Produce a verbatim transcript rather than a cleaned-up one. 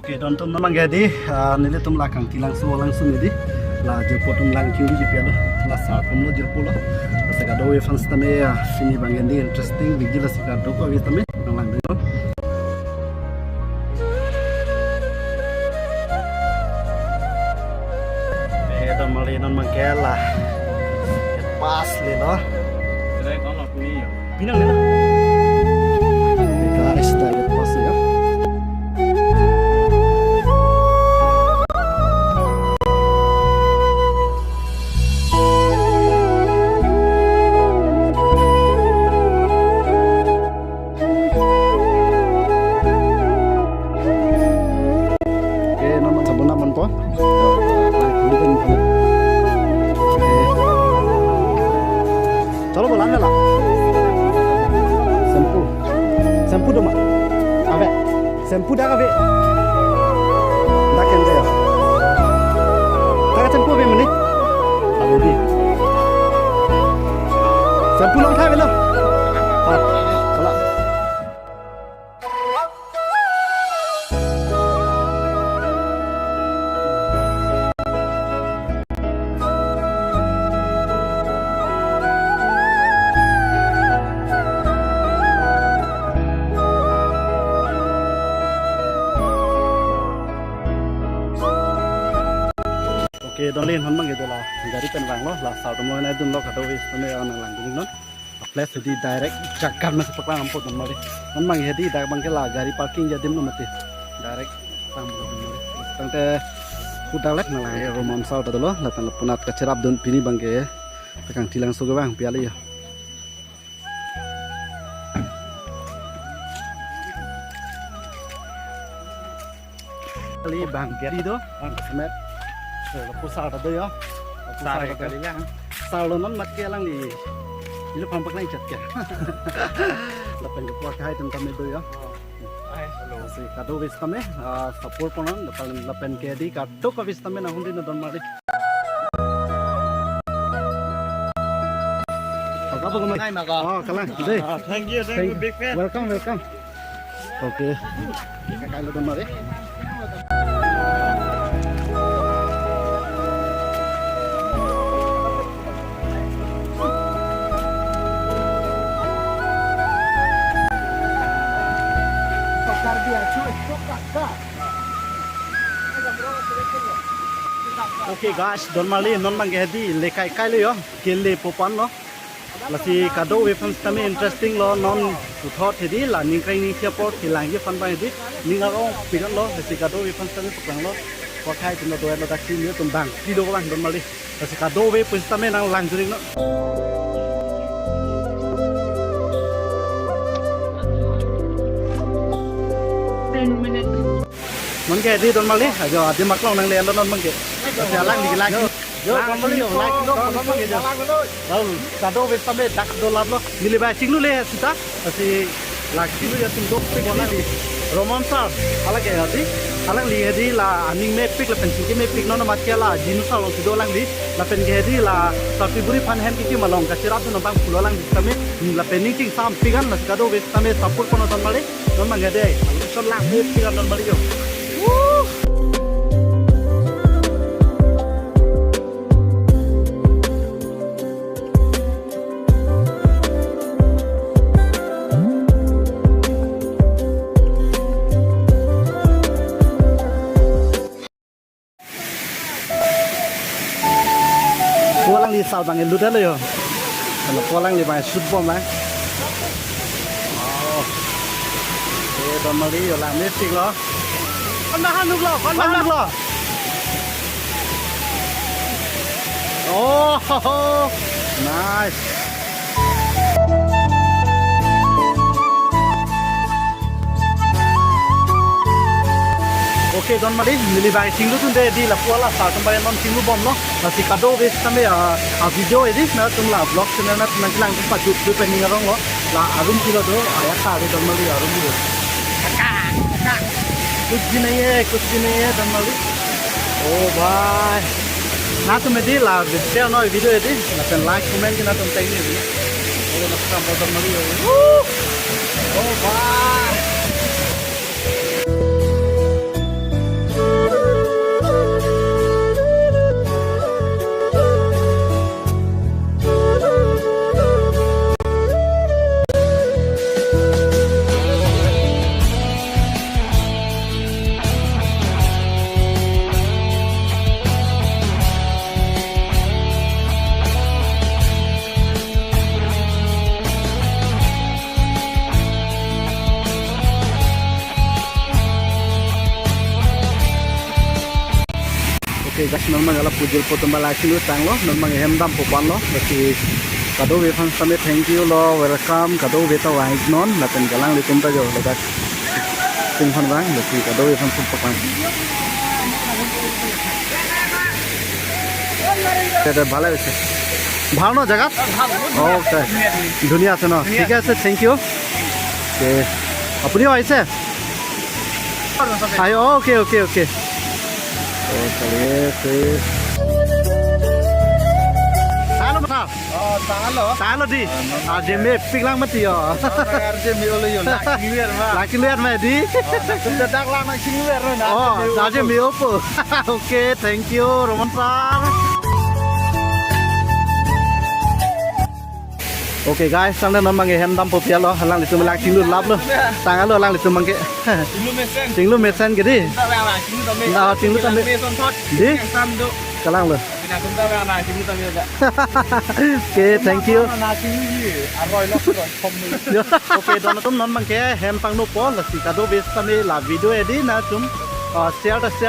Oke, don atum, non abangke hedi, ah, nelitum la Kangtilangso alangsun hedi. La jirpo atum lang kingji pi alo. La sar atum lo jirpo lo. Lasi kadokave aphan sitame, ah, pini abangke hedi interesting video, lasi kadokave sitame nanglang dun. Eh, don marli, non abangke la. Pas le lo. Pinang le lo. Guys, direct pas ya. Oke, non sabun naman po. Chalo, bolang la. Shampoo. Shampoo do ma? Ave. Shampoo dak ave. Dak kan dia. Dak shampoo ave mani. Ave di. Shampoo long thai avelo. Ah, kalang. Oke, don marli, non abangke dola gari pen vanglo, la sar atum lo nai dunlo, kadokave sitame nanglang dun non. Place hedi direct jagat masi paklang ampot don marli. Non abang hedi dak abangke la gari parking adim lo mati. Direct paklang ampot don marli. Tangte pudak lek nanglang, eh, room amsar ta dolo, lapen lapunat kachirap dun pini abangke. Kangtilangso ke abang pi alo ya. Kali abang gari do, abang semet. So, lapu sar ta do ya. Lapu sar sar ta do. Kali ya. Sar lo non mat ke alangli. Ilo pampak lang chat ke. Lapen ke puak hai tentang do ya. Ai, hello. Lasi kadokave sitame, ah, support pon non, lapen, lapen ke hedi kadokave sitame nang hum dun non don marli. Apa kamu? Nai maka. Oh, kalang. Deh. Ah, thank you, thank you, big fan. Welcome, welcome. Oke. Kakai lo don marli. Oke guys, don marli, non abangke hedi le kaikai lo yo, kele popan lo. Lasi kadokave aphan sitame interesting lo, non puthot hedi la ningkreng ningthi apor kelangji aphan abang hedi ning arong pik an lo, lasi kadokave aphan sitame paklang lo. Kothai atum lo, doan lo, dak chini atum abang, pilo abang don marli. Lasi kadokave aphan sitame nanglang dun non. Ten minutes. Non ke hedi don marli, ajo adim aklong nangle lo non abangke. Lasi alangli lang. Yo, don marli, yo, lang kilo, don marli, yo. Lalu, kadokave sitame dak do lap lo. Neli bai chinglu le sita. Lasi la chinglu ya tum dopik neli. Roman sir, alangke hedi. Alangli hedi la aning mepik lapen chingki mepik, non amat ke la jinu salong si do alangli. Lapen ke hedi la sarpi buri aphan hem kikim along kachirap dun abang pulo alangli sitame. Lapen ning chingsam pik an, lasi kadokave sitame support pon non don marli. Non abangke hedi. Son lang mepik an don marli yo. Woo! Pu alangli sal abang elut lo yo. Kalau pu alangli abang shoot bom lang. Oh. Eh, don marli yo, lang mepik lo. Kon bahan nuk lo, kon bahan nuk lo. Oh, nice. Oke, don marli, neli bai chinglu dun de hedi, lapu ala sar atum bai non chinglu bom lo. Lasi kadokave sitame, ah, ah, video hedi nangtum la vlog channel nat nangkelang atum pajut pen ning arong lo. La arum pilo do, aya kali don marli arum pilo. Kuch bhi nahi hai, kuch bhi nahi hai, don marli. Oh bhai. Nangtum hedi la share noi video hedi, lapen like, comment ke nangtum teng ni. Oh, nangtum don marli. Woo! Oh bhai. Guys, non abang ke la pujul po atum abang la chinglu tanglo, non abang ke hem dampo ponlo, lasi kadokave aphan sitame thank you lo, welcome, kadokave ta vang-iknon, lapen kalanglitum ta jo, ladak sing aphan vang, lasi kadokave aphan sum pakan. এটা ভালে হৈছে। ভাল ন জেগাত? অ'কে। ধুনীয়া আছে ন? ঠিকে আছে, থেংক ইউ। অ'কে। আপুনিও আহিছে? আহি, অ'কে, অ'কে, অ'কে। অ, চলি আছে। চাই ল'ব ছাৰ। অ, চাই ল। চাই ল দি। আজি আমি এপিক লাং মাতি, অ। আজি আমি ওলাই, অ, লাকি লুয়াৰ মা। লাকি লুয়াৰ মা দি। অ, দাদাক লাং লাকি লুয়াৰ মা। অ, আজি আমি ওপো। Okay, thank you, Raman sir. Oke guys, tangte non abang ke hem dampo pialo, alanglitum lang chinglu laplo. Tanglo alanglitum abang ke. Chinglu mesen. Chinglu mesen ke di. Chinglu tame. Nah, chinglu tame. Mesen thot. Di? Yang sam do. Kalang lo. Pina tum ta na chinglu tame ba. Oke, thank you. Na chinglu ye. Aroi lo, aroi, thom lo. Yo, oke, don atum non abang ke hem pangnopo, lasi kadokave sitame la video edi na atum, ah, share ta share.